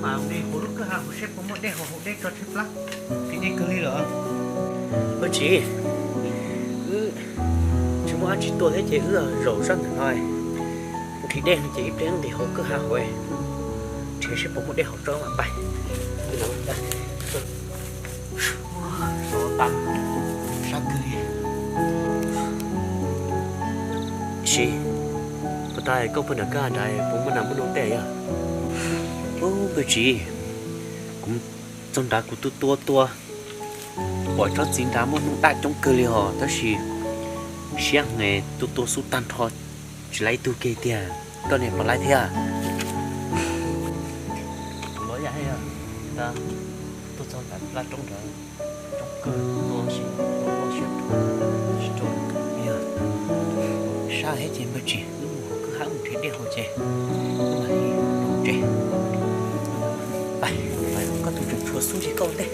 Mas mus hauv lub kwj ha hauv seb puas muaj dej haus, haus dej tso tshaib plab. Nqhis dej kawg li lawm. Npawg Tsis, wb tsis muaj dab tsi tua thiab ces wb zaum zaj ntawm no nqhis dej no ces ib pliag nqhis hauv kwj ha hauv, nrhiav seb puas muaj dej haus tso mam pais. Sab kawg li. Tsis, puas tas koj pw nram kwj ha nrad puas muaj nas muaj noog tej yog? Ub, Npawg Tsis, kuv txog nrad kuv tua tua tua, pom tsob txiv nrad muaj noog daj coob kawg li hos, tab sis siab heev, tua tua xub tag nrho, tsis laib ib tug kiag tiag. Koj niam pom laib thiab? Kuv los yam, tuaj txog nram laj roob nrad, coob kawg, tua tsis, tua siab tsis rau. Yog sab thiab ces Npawg Tsis, wb mus hauv kwj ha mus nrhiav dej haus ces wb mam li los tsev. Pais, koj tus tseem tshuav xub ntsig koj ua ntej.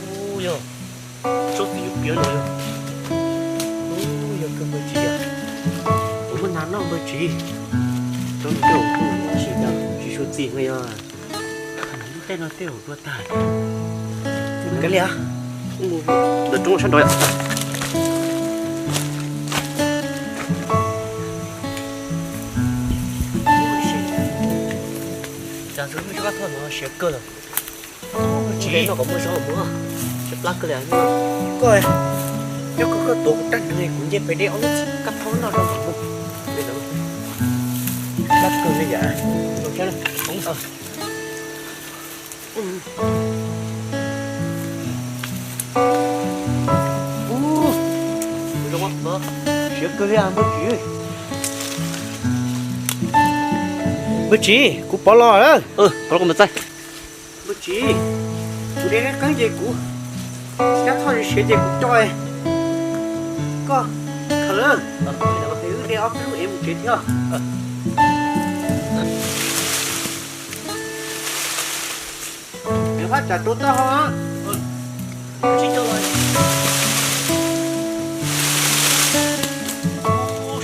Ub, yog tsob txiv yuav piav no yog. Ub, yog kawg Npawg Tsis yog. Kuv muaj nas noj Npawg Tsis. Tsob no tej zaum kuj muaj tsis, tsis suav txij no yog. Lub teb no tej zaum dua tag. Kav liam, ntawm roob sab nraud yom. Cas xwb, kab thoj no siav kawg lawm. Tsis no kom muaj zog mus, siav plab kawg li. Koj, yog koj, koj tuav kuv rab hneev kuv nce pem dej ob lub txiv kab thoj noj rau mus. Plab kawg li yam. Siav kawg li Npawg Tsis. Npawg Tsis, kuv pov los lawm. Pov los kuv mus txaij. Npawg Tsis, kuv de qeeb ces kuv, kab thoj siav ces kuv co, koj khaws, es wb de ob peb lub es mus tsev thiab. Nws haj tsam rau taub hau.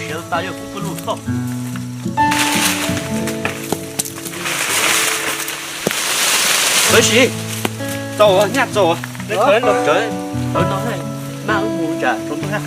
Siav tas yog kuv pw lug toj. Npawg Tsis, txaus nyaj txaus, los tsawv, txawv no, maj wb mus tsam tsaus ntuj na.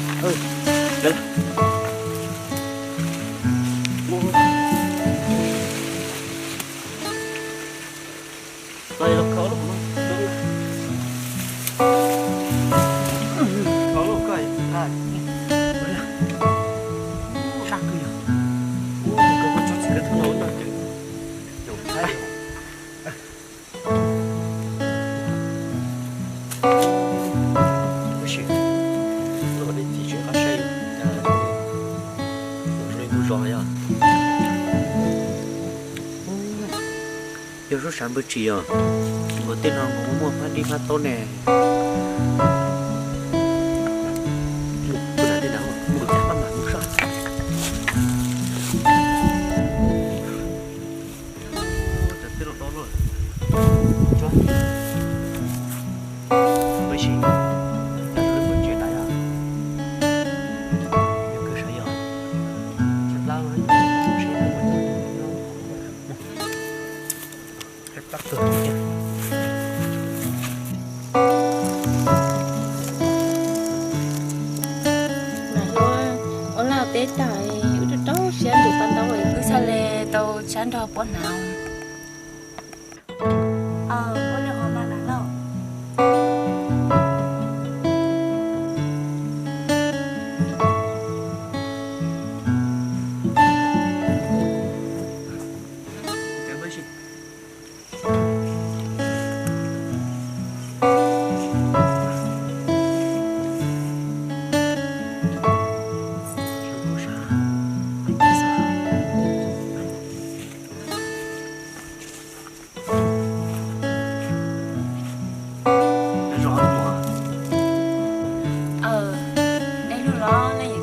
Tab sis, no dej txiv tseem qab saib, cas zoo li ntug zos yog. Yog sub sav Npawg Tsis os, nkaus tej no nkaus muaj hmab dib hmab taub ne. Mus, mus, mus, mus, mus, mus, mus, mus. Mas yuav ua laj teb tag, wb rau rau siab ntus pas ntau, wb txhaj le tau tsab nrog puab hnav. Aw, nej lug los nej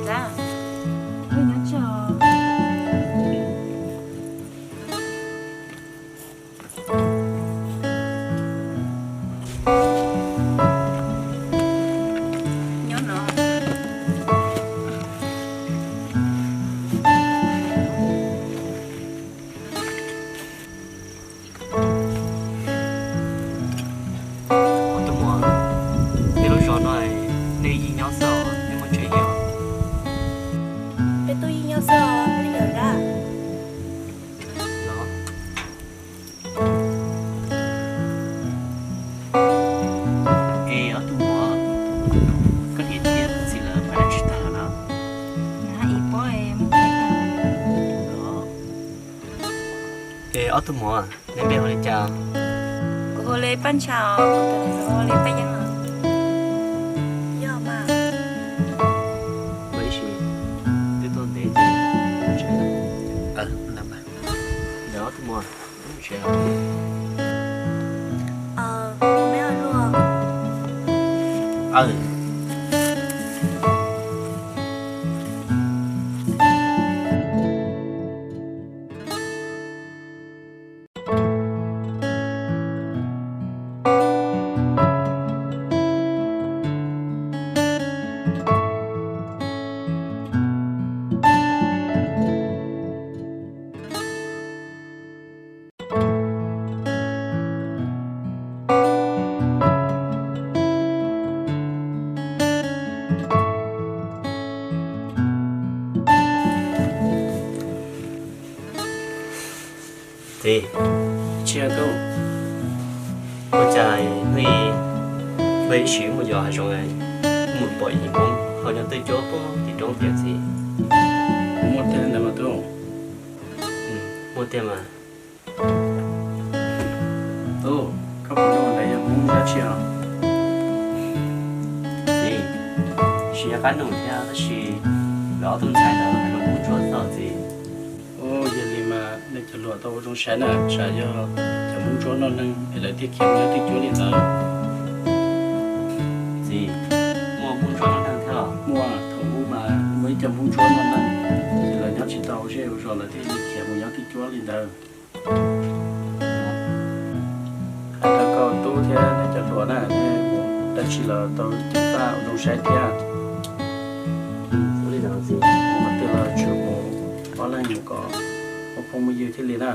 Ob tug muam, neb npe hu li cas? Kuv hu li Paj Ntsha os, kuv tus niam hu li Paj Yeeb os. Yog mas. Ua ib sim twb tuaj ntev ces mus tsev. Ntawd ob tug muam, mus tsev. Neb ua luaj. Txiv, tsis yog tub, ua cas hnub i npawg ib sim mus yos hav zoov, mus pom ib hmoob ho nyob twj cuab puag tim roob tiag txiv? Muaj tiag ntawd mas tub. Muaj tiag mas. Tub, koj puas nug ntawd yog hmoob dab tsi os? Txiv, tsis nco qab nug thiab tab sis lawv ob tug ntxhais ntawd hais lus Hmoob Ntsuab txog txiv. Ua yog li mas nej cov hluas tau ua zoo saib na, tsam yog cov Hmoob Ntsuab noj neeg es lawv thiaj khiav mus nyob twj cuab li ntawd. Txiv, muaj Hmoob Ntsuab noj neeg thiab los? Muaj, thaum ub mas muaj ib co Hmoob Ntsuab noj neeg, ces lawv nyob tsis tau zej ua zos lawv thiaj li khiav mus nyob twj cuab li ntawd. Hais rau koj tub thiab nej cov hluas na, nej mus dab tsi los tau ceev faj ua zoo saib thiab. Mus qhov twg los tsuas mus ob leeg mus kom muaj phooj muaj ywg thiaj li na.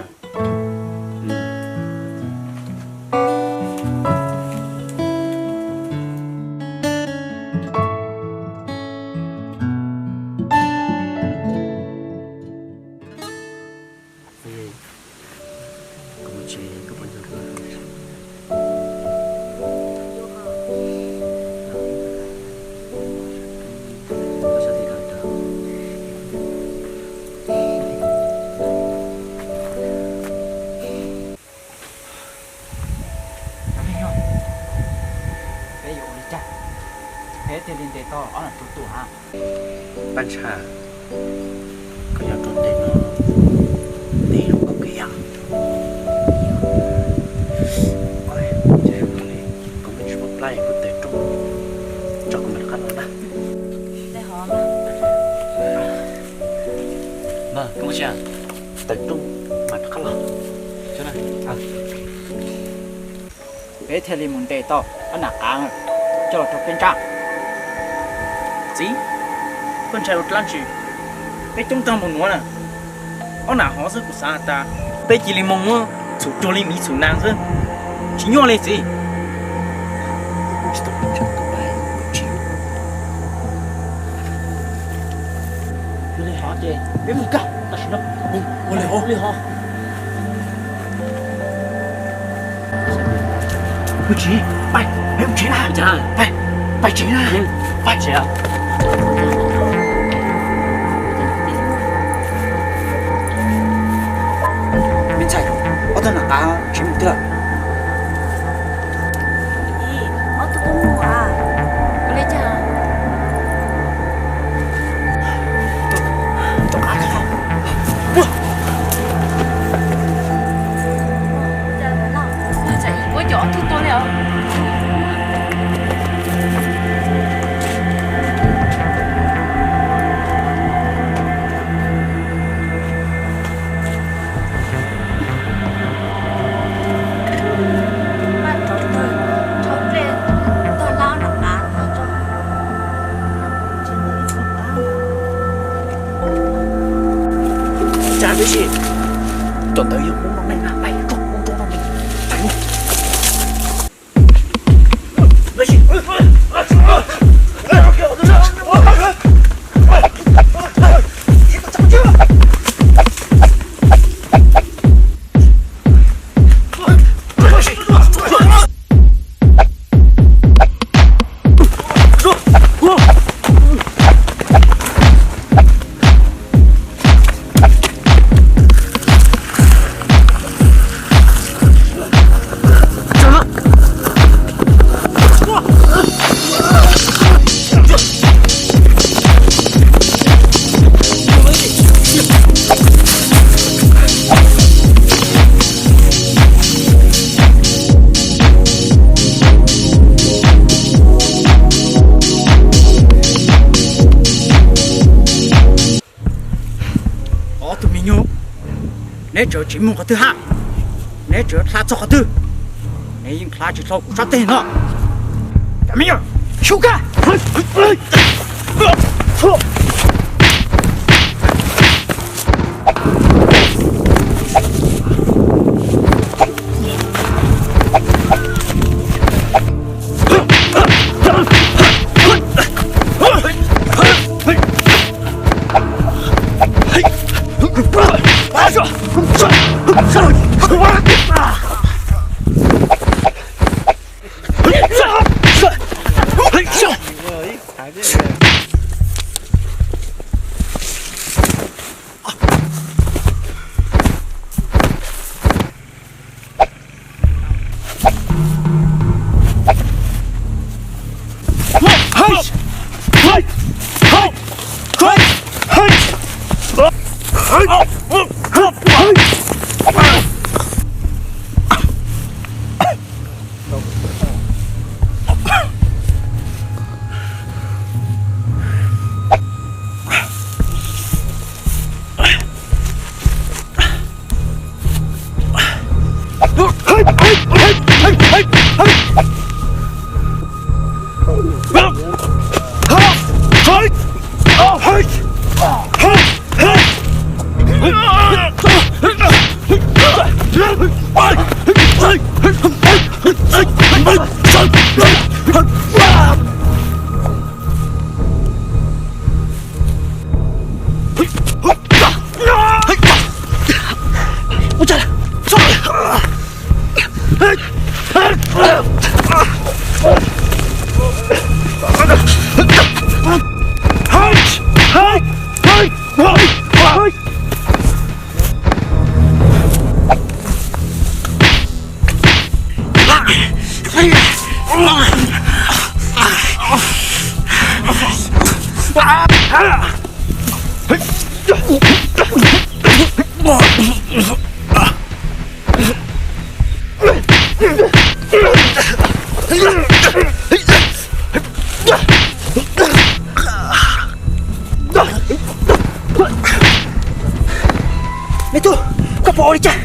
Cov phooj ywg, peb yuav ua li cas peb thiaj li ntes tau ob niam tub tuam hab? Paj Ntsha, koj yuav rau tes no, ntes zoo nkauj kawg yom. Ces kuv tsis muaj plab, kuv tawm rooj tso kuv mam rov qab los na. Npawg, koj mus tsev, tawm rooj mam rov qab los. Peb thiaj li mus ntes tau ob nam qav coj los rau peb ntsaj. Txiv, koj ntshai ua dlaab tsi? Peb coob tag npaum nuav na, ob nam hov xwb kuv xav has tas peb cia li mus muab txhum cuag li miv txhum nag xwb, tsis nyuaj li txiv. Ua li hov ces peb mus kag tam sim no. Ua li hov, ua li hov. Mus tsev, pais, peb mus tsev na. Pais, pais tsev na. Pais tsev. Me ntxhais, ob tug nam qav tsev mus twg lawm? Ob tug tub mus a, ua li cas? Ua cas ib kuab cov ob tug tuag li os? Maj rov tawg, rho nplej tag lab nram av tag tso. Tsa peb si, cov ntawd yog Hmoob noj neeg na, pais rau Hmoob noj neeg, pais. Neb tseem tsis mus qhov twg hab? Neb tseem hla txog qhov twg? Neb yeej hla tsis dhau kuv sab teg no. Cov me nyuam, sub kag! Me tub, koj puas ua li cas?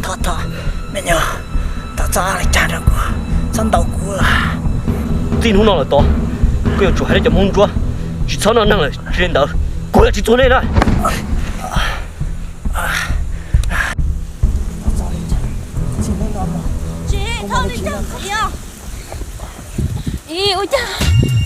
Thov, thov, me nyuam, thov txhob ua li cas rau kuv, txhob ntaus kuv. Txij hnub no lawm tod, koj yuav tsum hais rau cov Hmoob Ntsuab tsis txhob noj neeg lawm, tsis li ntawd kuv yuav tsis txuag nej na. Tsis txhob li cas, ua cas